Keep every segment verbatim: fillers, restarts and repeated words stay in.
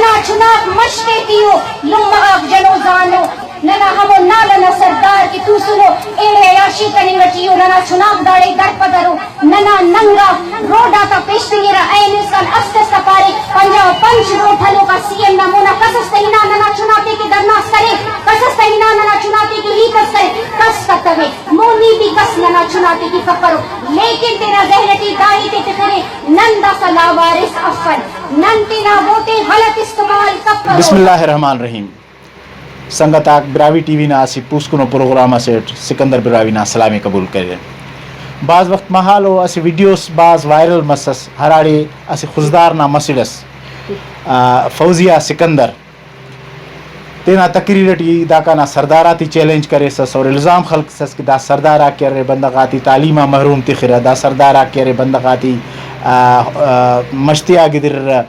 ننا چناک مش تیٹی ءُ، لمہ غاک جنوزان ءُ، ننا ہمو نال ئنا سردار کہ توسنو ایڑے عیاشی کننگ ٹی ءُ، ننا چناک داڑے در پہ در ءُ۔ ننا ننگ آ روڈ آتا پیش تنگرہ، اینو اسکان است است آ پارے، پنجاہ و پنچ روڈ ہلوک آ سی ایم نا مونا کس اس تہ ہنا ننا چناتے کہ دھرنا اس کرے، کس اس تہ ہنا ننا چناتے کہ ہیت اس کرے، کس کتوے، مونی بھی کس ننا چناتے کہ کپرو، لیکن تینا ذہن ٹی دا ہیت ءِ تخرے، نن داسہ لاوارث افن، نن تینا ووٹ ءِ غلط استعمال کپرو۔ بسم اللہ الرحمن الرحیم۔ سنگت آک، براہوئی ٹی وی نا اسہ پوسکنو پروگرام اسیٹ سکندر براہوئی نا سلام ءِ قبول کریرہ۔ بھاز وخت مہالو اسہ ویڈیو اس بھاز وائرل مسس، ہراڑے اسہ خضدار نا مسڑ اس، آ، فوزیہ سکندر تینا تقریر ٹی داکان آ سردار آتے چیلنج کریسس اور الزام خلکسس کہ دا سردار آک کہ ارے بندغ آتے تعلیم آ محروم تخرہ، دا سردار آک کہ ارے بندغ آتے، آ، آ، مش تیا گدررہ۔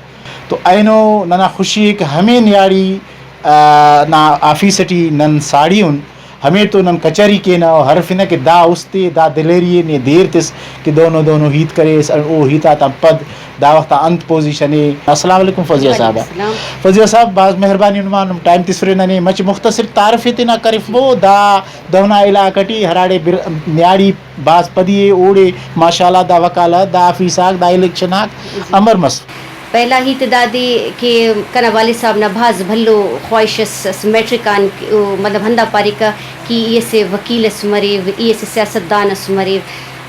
تو اینو ننا خوشی ءِ کہ ہمے نیاڑی، آ، نا آفیس ٹی نن ساڑی ان، ہمیڑتون نن کچہری کینہ و ہرفنہ کہ دا است ءِ، دا دلیری ءِ نے دیر تس کہ دہنو دہنو ہیت کریس، او ہیت آتان پد دا وخت آ انت پوزیشن ءِ۔ السلام علیکم فوزیہ صاحب۔ وعلیکم السلام۔ فوزیہ صاحب، بھاز مہربانی، نما نم ٹائم تسرے، ننے مچہ مختصر تعارف ءِ تینا کرفبو، دا دہنا علاقہ ٹی ہراڑے بر-، نیاڑی بھاز پدی ءِ، اوڑے ماشاءاللہ دا وکالت، دا آفیس آک، دا الیکشن آک امر مس؟ پہلا ہیت دادے کہ کنا والد صاحب نا بھاز بھلو خواہش اس، اس میٹرک آن کہ او مطلب ہندا پاریکہ کہ ای اسہ وکیل اس مریو، ای اسہ سیاست دان اس مریو۔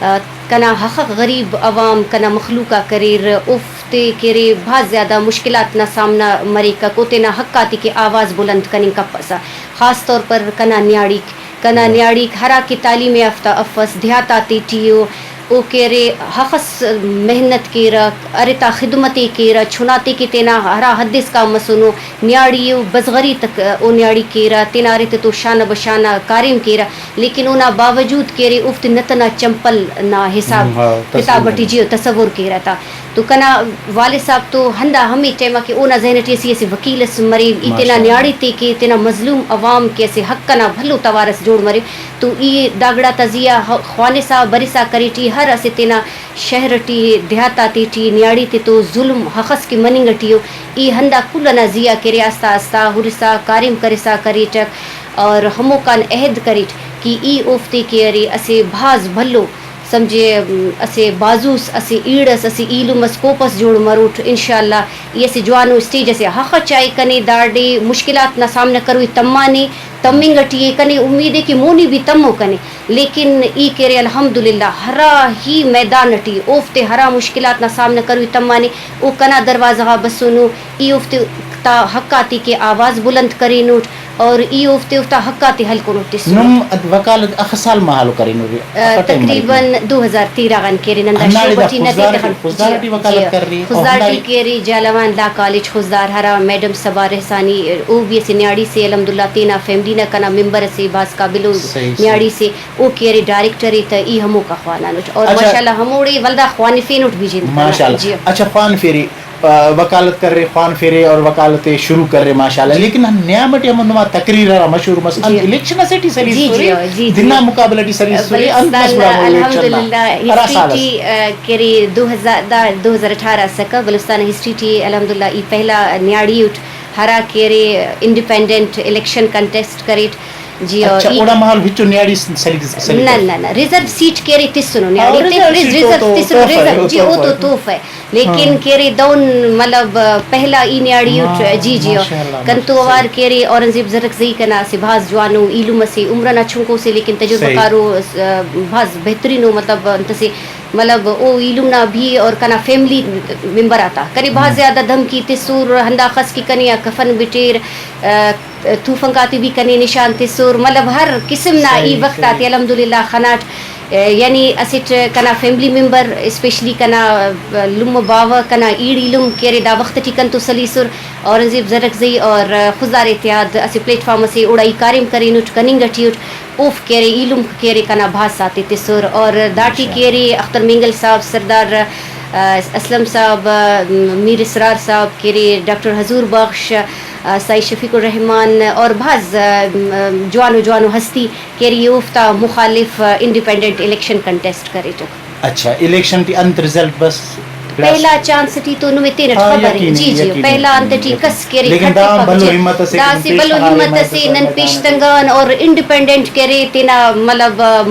آ، کنا حق غریب عوام، کنا مخلوق آک اریر، اوفتے کہ ارے بھاز زیادہ مشکلات نا سامنا مریکک، او تینا حق آتے کہ آواز بلند کننگ کپسہ، خاص طور پر کنا نیاڑیک۔ کنا نیاڑیک ہرا کہ تعلیم یافتہ افس، دیہات آتے ٹی ءُ، او کہ ارے ہخس محنت کیرہ، ارے تا خدمت ءِ کیرہ، چناتے کہ تینا ہرا حد اسکان مسنو، نیاڑی ءُ بزغری تک او نیاڑی کیرہ، تینا ارے تتو شانہ بشانہ کاریم کیرہ، لیکن اونا باوجود کہ ارے اوفتے نت ئنا چمپل نا حساب ہم، ہاں، کتاب تسلیم اٹی کرے۔ جی تصور کیرہ تا۔ تو کنا والد صاحب تو ہندا ہمے ٹائما کہ اونا ذہن اٹی اسہ، اسہ وکیل اس مریو، ای تینا ماشاءاللہ۔ نیاڑی تے کہ تینا مظلوم عوام کہ اسہ حق ئنا بھلو توار اس جوڑ مریو، تو ای دا گڑاتا زیہا ہ-، خوانسا برسا کریٹ، ای ہر اسہ تینا شہر ٹی، دیہاتاتے ٹی نیاڑی تے تو ظلم ہخس کہ مننگ ٹی ءُ، ای ہندا کل ئنا زیہا کہ ارے آستہ آستہ ہرسا کاریم کرسا کریٹک اور ہموکان عہد کریٹ کہ ای اوفتے کہ ارے اسہ بھاز بھلو سمجھے، ام، اسہ بازوس، اسہ ایڑ ئس، اسہ ایلم ئس، کوپ ئس جوڑ مروٹ۔ انشاءاللہ ای اسہ جوانو اسٹیج ئسے آ خہ چائے کنے، داڑے مشکلات نا سامنا کروئی تمانے، تمنگ ٹی ءِ۔ کنے امید ءِ کہ مونی بھی تمو کنے، لیکن ای کہ ارے الحمدللہ ہرا ہی میدان ٹی اوفتے ہرا مشکلات نا سامنا کروئی تمانے، او کنا دروازہ غا بسونو، ای اوفتے تا حق آتے کہ آواز بلند کرینٹ۔ اور ای اوفتے اوفتا حق آتے ہلکنٹ تسنٹ۔ نم وکالت اخہ سال مہالو کرینرے؟ آ، اخہ ٹائم تقریباً مرے؟ دو ہزار تیرہ غان کہ ارے نن دا ہنداڑے شعبہ دا ٹی نتے خضدار تخن۔ ٹی، خضدار جی، ٹی وکالت جی۔ کرے، او خضدار ہنداڑے ٹی کہ ارے جہلاوان لا کالج خضدار ہرا میڈم صبا رحسانی، او بھی اسہ نیاڑی سے الحمدللہ تینا فیملی نا کنا ممبر اسے بھاز قابل و صحیح، صحیح۔ نیاڑی سے، او کہ ارے ڈائریکٹر ءِ تہ ای ہموکا خوانانٹ اور اچھا۔ ماشاءاللہ ہموڑے ولدا خوانفینٹ بھی جند کنا۔ ماشاءاللہ۔ جی۔ اچھا، خوانفیرے۔ آ، وکالت کرے، خوانفیرے اور وکالت ءِ شروع کرے، ماشاءاللہ۔ جی۔ لیکن ہن نیام ٹی ہمو نما تقریر ہرا مشہور مس، انت جی۔ الیکشن اسے ٹی سلیسرے، جی، جی، جی۔ دنا مقابلہ ٹی سلیسرے، انت مس بلوچستان گڑا ہمو الیکشن نا؟ الحمدللہ ہرا ہسٹری سال اس؟ ٹی، آ، کہ ارے دو ہزار، دا دو ہزار اٹھارہ اسکہ، بلوچستان ہسٹری ٹی الحمدللہ ای پہلا نیاڑی اٹ ہرا کہ ارے انڈیپینڈنٹ الیکشن کنٹیسٹ کریٹ۔ جی، اور اچھا، ای اوڑا مہالو ہچو نیاڑی س-، سلیس-، سلیس نہ، نہ، نہ، ریزرو سیٹ کہ ارے تسنو، ہاں، نیاڑی تے ریزرو سیٹ ریزرو تو تسنو، تحفہ ریزرو، ہے، جی، او تحفہ تو ہے۔ تحفہ ہے۔ لیکن ہاں۔ کہ ارے دہن مطلب، آ، پہلا ای نیاڑی اٹ، ہاں، جی، جی، ماشاءاللہ، کنتو ماشاءاللہ۔ اوار کہ ارے اورنگزیب زرکزئی کنا اسہ بھاز جوانو ایلم اسے، عمر ئنا چنکو سے، لیکن تجربہ صحیح۔ کارو، آ، بھاز بہترینو مطلب انت سے، مطلب او ایلم نا بھی اور کنا فیملی ممبر آتا کنے بھاز ہاں۔ زیادہ دھمکی تسر، ہنداخس کہ کنے آ کفن بٹیر، آ، توفنک آتے بھی کنے نشان تسر، مطلب ہر قسم نا ای صحیح، وخت صحیح۔ آتے الحمدللہ خناٹ۔ یعنی اسٹ کنا فیملی ممبر، اسپیشلی کنا لمہ باوہ، کنا ایڑ ایلم کہ ارے دا وخت ٹی کنتو سلیسر، اورنگزیب زرکزئی اور خضدار اتحاد اسہ پلیٹ فارم اسے اوڑا ای کاریم کرینٹ، کننگ ٹی اٹ، اوفک کہ ارے ایلم کہ ارے کنا بھاز ساتھ تسر اور داٹی ماشاءاللہ۔ کہ ارے اختر مینگل صاحب، سردار، آ، اسلم صاحب، آ، میر اسرار صاحب کہ ارے ڈاکٹر حضور بخش، آ، سائیں شفیق الرحمان اور بھاز، آ، جوانو جوانو ہستی کہ ارے اوفتا مخالف، آ، انڈیپینڈنٹ الیکشن کنٹیسٹ کریٹک۔ اچھا، الیکشن ٹی انت رزلٹ بس؟ پہلا چانس ٹی تو نمے تینٹ ہاں، خبر ءِ۔ یقیناً، جی، جی، یقیناً، پہلا انت ٹی یقیناً۔ کس کہ ارے لیکن کھٹک دا آ ہم بھلو چی۔ ہمت اسے کہ دا نن اسہ پیش بھلو تخارے، ہمت مست اسے، نن پیش تنگان اور انڈیپینڈنٹ کہ ارے تینا مطلب، آ،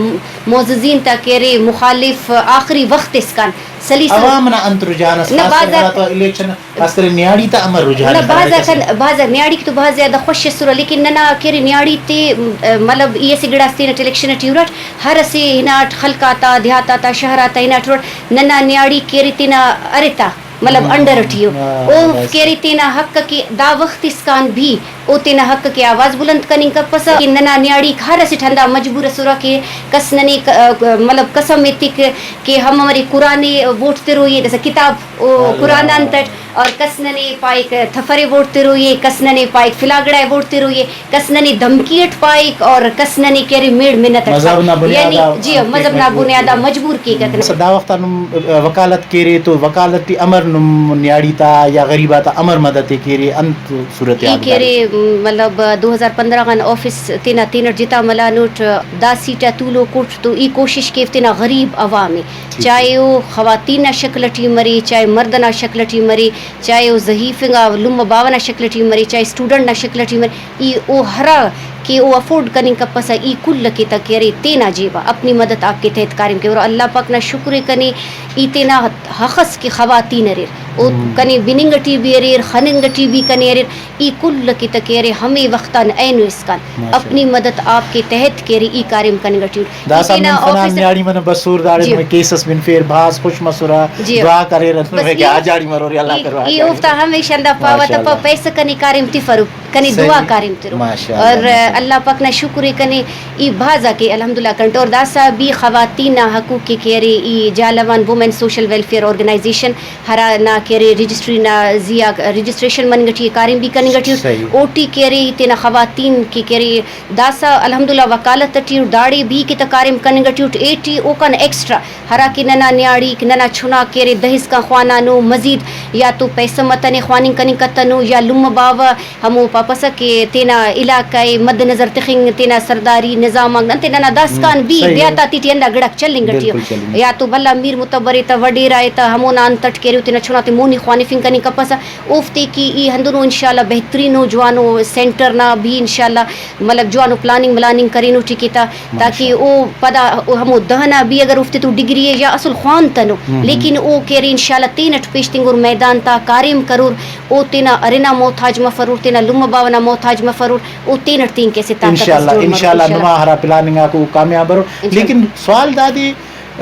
معززین تا کہ ارے مخالف آخری وخت اسکان سلیسو۔ عوام نا انت رجحان اس، نہ، خاص کر بھازا ہراتو الیکشن، خاص کر نیاڑی تا امر رجحان نہ، اس ہرا بھازا کس کن، بھازا نیاڑیک تو بھاز زیادہ خوش اسرہ، لیکن ننا کہ ارے نیاڑی تے، آ، مطلب ای اسہ گڑاس تینٹ الیکشن ٹی ہرٹ، ہر اسہ ہناٹ خلق آتا، دیہات آتا، شہر آتا ہناٹ ہرٹ، ننا نیاڑیک کہ ارے تینا ارے تا مطلب انڈر ٹی ءُ۔ ہاں، اوفک کہ ارے تینا حق کہ دا وخت اسکان بھی او تینا حق کہ آواز بلند کننگ کپسہ کہ ننا نیاڑیک ہر اسٹ ہندا مجبور اسرہ کہ کس ننے ک-، مطلب قسم ایتک کہ ہم ہمرے قرآن ءِ ووٹ تروئی ءِ، داسہ کتاب او قرآن آن تٹ، اور کس ننے پائک تھفر ءِ ووٹ تروئی ءِ، کس ننے پائک فلاں گڑا ءِ ووٹ تروئی ءِ، کس ننے دھمکی اٹ پائک اور کس ننے کہ ارے میڑ منت اٹ مذہب نا پائک۔ بنیاد یعنی آ جی، مذہب نا بنیاد آ مجبور کیک۔ مجبور کیک۔ سر، دا وخت آ نم وکالت کیرے تو وکالت ٹی امر نم نیاڑی تا یا غریب آتا امر مدد ءِ کیرے، انت صورتحال ای کیرے؟ مطلب دو ہزار پندرہ غان آفس تینا تینٹ جتا ملانٹ، دا سیٹ آ تولوک اٹ تو ای کوشش کیو تینا غریب عوام ءِ، چاہے او خواتین نا شکل ٹی مرے، چاہے مرد نا شکل ٹی مرے، چاہے او ضعیف انگا لمہ باوہ نا شکل ٹی مرے، چاہے اسٹوڈنٹ نا شکل ٹی مرے، ای او ہرا کہ او افورڈ کننگ کپسہ، ای کل کہ تا کہ ارے تینا جیب آ اپنی مدد آپ کے تحت کاریم کیرہ۔ اللہ پاک نا شکر ءِ کنے ای تینا ہخس کہ خواتین اریر، او کنے بننگ ٹی بھی اریر، خننگ ٹی بھی کنے اریر، ای کل کہ تا کہ ارے ہمے وخت آن اینو اسکان اپنی مدد آپ کے تحت کہ ارے ای کاریم کننگ ٹی اٹ۔ داسہ تینا نن خنان آفس نیاڑی منہ بسور، داڑے جی۔ نمے کیس اس بنفیر، بھاز خوش مسرہ، جی۔ دعا کریر بس کہ ای آ جاڑی مرور یا اللہ ای، کروا ای جاڑی۔ اوفتا ہمیشہ ہندا پاوہ تہ ماشاءاللہ۔ پاوہ پیسہ کنے کاریم تفرو، کنے صحیح۔ دعا کاریم ترو۔ ماشاءاللہ، اور ماشاءاللہ۔ اللہ پاک نا شکر ءِ کنے ای بھاز آ کہ الحمدللہ کنٹ۔ اور داسہ بھی خواتین نا حقوق کہ کہ ارے ای جھالاوان وومن سوشل ویلفیئر آرگنائزیشن ہرا نا کہ ارے رجسٹری نا زیہا رجسٹریشن مننگ ٹی کاریم بھی کننگ ٹی اٹ۔ صحیح۔ اوٹی کہ ارے ای تینا خواتین کہ کہ ارے داسہ الحمدللہ وکالت ٹی اٹ، داڑے بھی کہ تا کاریم کننگ ٹی اٹ، ایٹی اوکان ایکسٹرا ہرا کہ ننا نیاڑیک، ننا چناک کہ ارے دہ اسکان خوانانو، مزید یا تو پیسہ متنے خواننگ کننگ کتنو یا لمہ باوہ ہمو پاپسہ کہ تینا علاقہ ءِ مد نظر تخنگ، تینا سرداری نظام آک انتئے ننا داسکان بھی صحیح۔ دیہات آتے ٹی ہندا گڑاک چلینگ ٹی ءِ۔ بالکل چلینگ۔ یا تو بھلا میر متبر ءِ تہ، وڈیرہ ءِ تہ، ہمونا انت اٹ کہ ارے او تینا چناتے مونی خوانفنگ کننگ کپسہ، اوفتے کہ ای ہندنو انشاءاللہ بہترینو جوانو سینٹر نا بھی انشاءاللہ مطلب جوانو پلاننگ ملاننگ کرینو ٹی کہ تا، تاکہ او پدا او ہمو دہ نا بھی اگر اوفتے تو ڈگری ءِ یا اسل خوانتنو، لیکن او کہ ارے انشاءاللہ تینٹ پیش تنگور، میدان تا کاریم کرور، او تینا ارنا محتاج مفرور، تینا لمہ باوہ نا محتاج مفرور، او تینٹ تینکہ اسہ طاقت اس انشاءاللہ، جوڑ مرور، انشاءاللہ انشاءاللہ۔ نما ہرا پلاننگ آکو او کامیاب برو۔ انشاءاللہ۔ لیکن سوال دادے،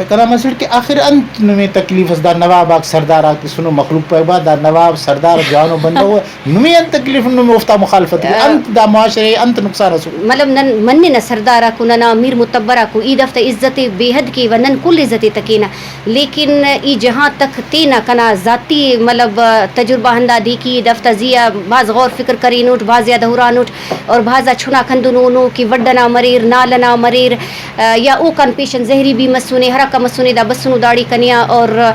کنا مسٹ کہ آخر انت نمے تکلیف اس دا نواب آک سردار آک تسنو، مخلوق پائبہ دا نواب سردار جوانو بندغ ءُ، نمے انت تکلیف، نم اوفتا مخالفت کے، آ۔ انت دا معاشرہ ءِ انت نقصان اسو؟ مطلب نن مننہ سردار آکو، ننا میر متبر آکو، ای دافتا عزت ءِ بے حد کیوہ، نن کل عزت ءِ تکینہ، لیکن ای جہاں تک تینا کنا ذاتی مطلب تجربہ ہندا دیکی، دافتا زی آ بھاز غور فکر کرینٹ، بھاز زیادہ ہرانٹ، اور بھازا چناک ہندنو نو کہ وڈ ئنا مریر، نال ئنا مریر، آ، یا اوکان پیشن زہری بھی مسنے، ہراکا مسنے دا بسنو داڑے کنے آ، اور، آ،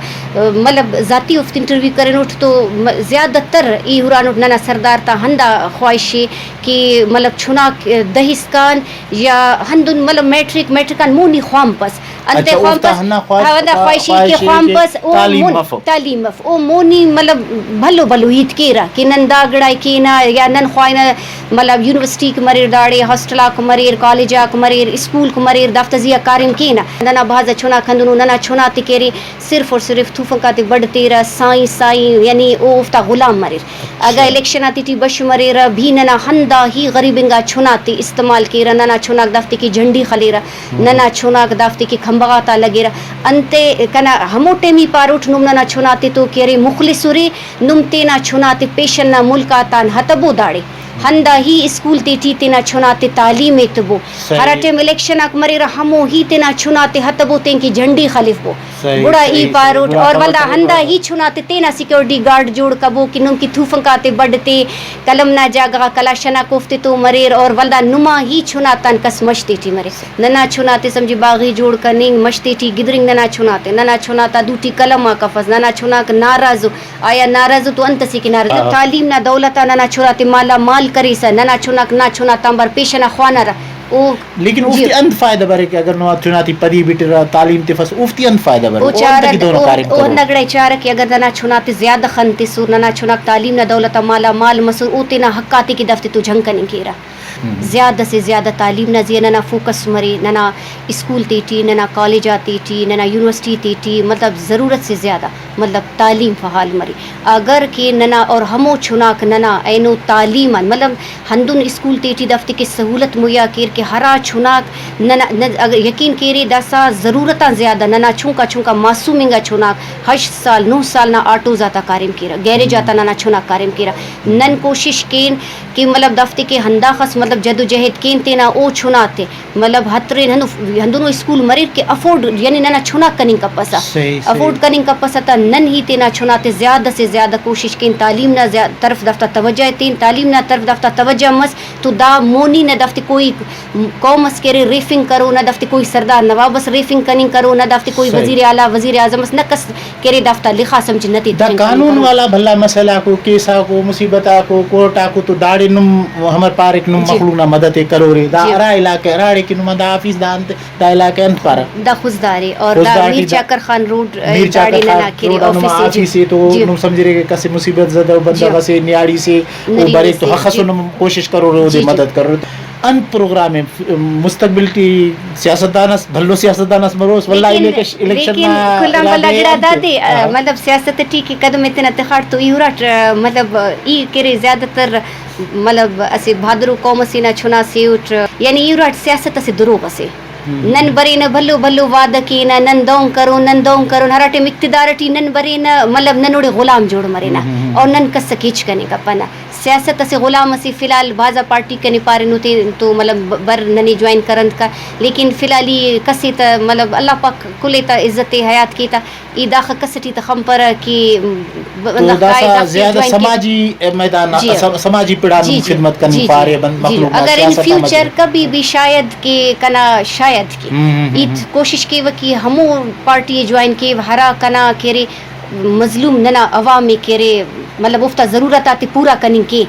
مطلب ذاتی اوفتے انٹرویو کرینٹ تو م-، زیادہ تر ای ہرانٹ ننا سردار تا ہندا خواہش ءِ کہ مطلب چناک دہ اسکان یا ہندن مطلب میٹرک، میٹرک آن مونی خوانپس۔ انتئے اچھا، اوفتا خوانپس؟ ہندا خواہش، ہاں، ہندا خواہش ءِ خواہش کہ ءِ کہ خوانپس، او تعلیم مون-، مفو۔ تعلیم مف-، او مونی مطلب بھلو بھلو ہیت کیرہ کہ نن دا گڑائے کینہ یا نن خوانہ مطلب یونیورسٹیک مریر داڑے، ہاسٹلاک مریر، کالجاک مریر، اسکولک مریر، دافتا زیہا کاریم کینہ۔ ننا بھازا چناک ہندنو، ننا چناتے کہ ارے صرف اور صرف تھوفنک آتے بڈ تیرہ، سائیں سائیں، یعنی او اوفتا غلام مریر۔ اگہ الیکشن آتے ٹی بش مریرہ بھی ننا ہندا ہی غریب انگا چناتے استعمال کیرہ، ننا چناک دافتے کہ جھنڈی خلیرہ، ننا چناک دافتے کہ کھمبہ غاتا لگیرہ۔ انتئے کنا ہمو ٹائم ای پاروٹ نم ننا چناتے تو کہ ارے مخلص ارے، نم تینا چناتے پیشن نا ملک آتان ہتبو داڑے۔ ہندا ہی اسکول تیٹی تینا چناتے تعلیم ایتبو۔ صحیح۔ ہرا ٹائم الیکشن آک مریرہ ہمو ہی تینا چناتے ہتبو تینکہ جھنڈی خلفبو۔ صحیح، گڑا ای صحیح، پاروٹ صحیح۔ گڑا اور ولدا خبر ہندا ہی چناتے تینا سیکورٹی گارڈ جوڑ کبو کہ نم کہ تھوفنک آتے بڈ تے، قلم نا جاگہ غا کلاشن آک اوفتے تو مریر اور ولدا نما ہی چناتان کس مش تیٹی مرے۔ ننا چناتے سمجھے باغی جوڑ کننگ، مش تیٹی گدرنگ ننا چناتے، ننا چناتا دوٹی قلم آک افس، ننا چناک ناراض ءُ۔ آیا ناراض ءُ تو انت ئسے کہ ناراض؟ ہاں۔ تعلیم نا دولت آ ننا چناتے مالا مال کریسہ، ننا چناک نا چناتا آنبار پیشن آ خوانارہ۔ او لیکن جی۔ اوفتے انت فائدہ بریک کہ اگر نما چنا تے پدی بٹرہ، تعلیم تفس، اوفتے انت فائدہ بریک؟ او او انت چارہ، کہ دہنو او، کاریم او کرور۔ ہندا گڑا ءِ چارہ کہ اگر ننا چنا تے زیادہ خن تسر، ننا چناک تعلیم نا دولت آ مالا مال مسر، او تینا حق آتے کہ دافتے تو جنگ کننگ کیرہ۔ ہم۔ زیادہ سے زیادہ تعلیم نا زیہا ننا فوکس مرے، ننا اسکول تیٹی، ننا کالج آتیٹی، ننا یونیورسٹی تیٹی، مطلب ضرورت سے زیادہ مطلب تعلیم فعال مرے۔ اگر کہ ننا اور ہمو چناک ننا اینو تعلیم آن، مطلب ہندن اسکول تیٹی دافتے کہ سہولت مہیا کیر کہ ہرا چناک ننا، نن اگر یقین کیرے داسہ ضرورت آن زیادہ ننا چنکا چنکا معصوم انگا چناک ہشت سال، نہہ سال نا آٹوز آتا کاریم کیرہ، گیرج آتا ننا چناک کاریم کیرہ۔ نن کوشش کین کہ مطلب دافتے کہ ہنداخس مطلب جدوجہد کین تینا او چناتے مطلب ہترین ہندن، ہندنو اسکول مریر کہ افورڈ، یعنی ننا چناک کننگ کپسہ۔ صحیح، صحیح۔ افورڈ کننگ کپسہ تا نن ہی تینا چناتے زیادہ سے زیادہ کوشش کین، تعلیم نا زیا-، طرف دافتا توجہ ایتین، تعلیم نا طرف دافتا توجہ مس تو دا مونی نہ دافتے کوئی قوم اس کہ ارے ریفنگ کرو، نہ دافتے کوئی سردار نواب اس ریفنگ کننگ کرو، نہ دافتے کوئی صحیح۔ وزیر اعلیٰ، وزیر اعظم اس، نہ کس کہ ارے دافتا لخا سمجھ نہ تے دا تخنگ کننگ قانون کرو۔ والا بھلا مسئلہ آکو، کیس آکو، مصیبت آکو، کورٹ آکو تو داڑے نم ہمر پاریک نم جی۔ مخلوق نا مدد ءِ کرورے۔ دا جی۔ ہرا علاقہ ہراڑے کہ نما دا آفس دا انت، دا علاقہ انت پارہ؟ دا خضدار ءِ اور دا خضدار میر ٹی دا چاکر خان روڈ، اے، میر داڑے چاکر خان ننا کہ ارے روڈ آ نما آفس ءِ جی۔ آفس ءِ تو جی۔ نم سمجھرے کہ کسہ مصیبت زدہ بندغ جی۔ اسے نیاڑی سے او نرینہ بریک تو سے، ہخسو جی۔ نم کوشش کرورے اودے جی، جی۔ مدد کرورے۔ انت پروگرام ءِ مستقبل ٹی سیاستدان اس، بھلو سیاستدان اس مروس، ولدا لیکن، الیکش-، الیکشن لیکن نا کل آن ارادہ بھلا ءِ گڑا انت ءِ؟ دادے، آ، ہاں۔ مطلب سیاست ٹی کہ قدم ایتنہ تخاٹ تو ای اراٹ، آ، مطلب، ای کہ ارے زیادہ تر مطلب اسہ بھادرو قوم اسے نا چنا سے اٹ، یعنی ای اراٹ سیاست اسہ دروغ اسے۔ ہم۔ نن برینہ بھلو بھلو وعدہ کینہ، نن دہن کرون، نن دہن کرون، ہرا ٹائم اقتدار ٹی نن برینہ مطلب نن اوڑے غلام جوڑ مرینہ ہم، ہم، ہم۔ اور نن کس ئکہ ہچ کنے کپنہ۔ سیاست اسہ غلام اسے، فی الحال بھازا پارٹی کنے پارینو تے تو مطلب بر ننے جوائن کرند کا، لیکن فی الحال ای کسے تہ مطلب اللہ پاک کل ءِ تہ عزت حیات کے تہ ای داخہ کس ٹی تہ خنپرہ کہ تو بندغ کائے داسہ دافتے زیادہ جوائن کیک۔ سماجی میدان نا، جی۔ سم-، سماجی پڑا جی، نم جی۔ خدمت کننگ جی، جی۔ پارے بند جی۔ مخلوق نا اگر ان سیاست آ فیوچر مدد۔ کبھی بھی شاید کہ کنا شاید کہ ہم، ہم، ہم، ہیت ہم۔ کوشش کیوہ کہ ہمو پارٹی ءِ جوائن کیو ہرا کنا کہ ارے مظلوم ننا عوام ءِ کہ ارے مطلب اوفتا ضرورت آتے پورا کننگ کے۔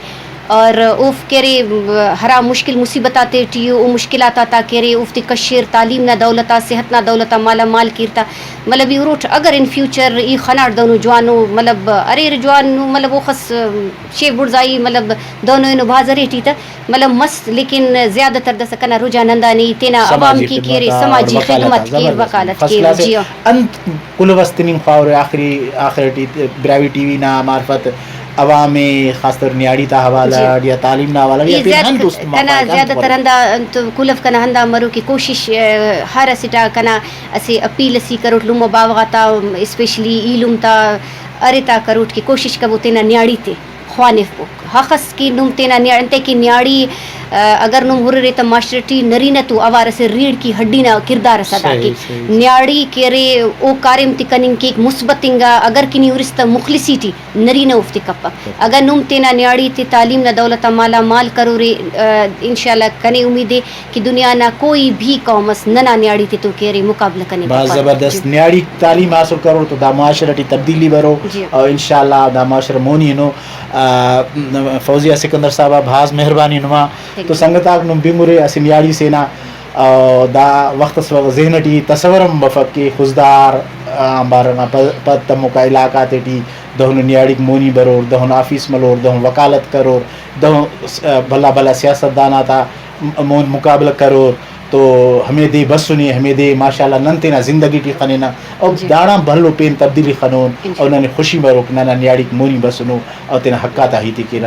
اور اوفک کہ ارے ہرا مشکل مصیبت آتے ٹی او، او مشکلات آتا کہ ارے اوفتے کشر، تعلیم نا دولت آ، صحت نا دولت آ مالا مال کیر تا۔ مطلب ای اروٹ اگر ان فیوچر ای خناٹ دہنو جوانو مطلب اریر جوانو مطلب اوخس شیف بڑزائی مطلب دہنو اینو بھاز ارے ٹی تہ مطلب مس، لیکن زیادہ تر داسہ کنا رجحان ہندانے ای تینا عوام سماجی کی خدمت کیرے، آ سماجی اور وکالت خدمت آ، کیرے، زبردست۔ جی ہاں۔ فرسٹ کلاس۔ انت کلو اس تننگ خواہورے آخری، آخر ٹی براہوئی ٹی وی نا معرفت عوام ءِ خاص طور نیاڑی تا حوالہ جی۔ اٹ یا تعلیم نا حوالہ اٹ ای یا پین زیادہ انت است کنا مفاہمات زیادہ تر خبرے؟ ہندا انت کلو کنا ہندا مرو کہ کوشش، آ، ہر اسٹ آ کنا اسہ اپیل اس ای کروٹ لمہ باوہ غاتا، اسپیشلی ایلم تا ارے تا کروٹ کہ کوشش کبو تینا نیاڑی تے خوانفبو۔ ہخس کہ نم تینا نیاڑ-، انتئے کہ نیاڑی، آ، اگر نم ہررے تہ معاشرہ ٹی نرینہ تو اوار اسہ ریڑھ کی ہڈی نا کردار ئس ادا صحیح، کے۔ صحیح، صحیح۔ نیاڑی کہ ارے او کاریم تے کننگ کیک مثبت انگا، اگر کہ نی ہُرس تہ مخلصی ٹی نرینہ اوفتے کپک۔ کپک۔ اگہ نم تینا نیاڑی تے تعلیم نا دولت آ مالا مال کرورے، آ، انشاءاللہ کنے امید ءِ کہ دنیا نا کوئی بھی قوم اس ننا نیاڑی تے تو کہ ارے مقابلہ کنے بھاز کپک۔ زبردست۔ جی۔ نیاڑیک تعلیم حاصل کرور تو دا معاشرہ ٹی تبدیلی برو جی۔ اور انشاءاللہ دا معاشرہ مونی ہنو۔ آ، فوزیہ سکندر صاحبہ بھاز مہربانی نما۔ تھینک تو یو۔ سنگت آک نم بنگرے اسہ نیاڑی سے نا، آ، دا وخت اس ذہن ٹی تصور ہم بفک کہ خضدار آنبار ئنا پد، پد تموکا علاقہ آتے ٹی دہنو نیاڑیک مونی برور، دہن آفیس ملور، دہن وکالت کرور، دہن، آ، بھلا بھلا سیاست دان آتا مون مقابلہ کرور تو ہمے دے بسنے، ہمے دے ماشاءاللہ نن تینا زندگی ٹی خننہ۔ او جی۔ داڑان بھلو پین تبدیلی خنون، انشاءاللہ۔ او ننے خوشی مروک ننا نیاڑیک مونی بسنو او تینا حق آتا ہیت ءِ کینہ۔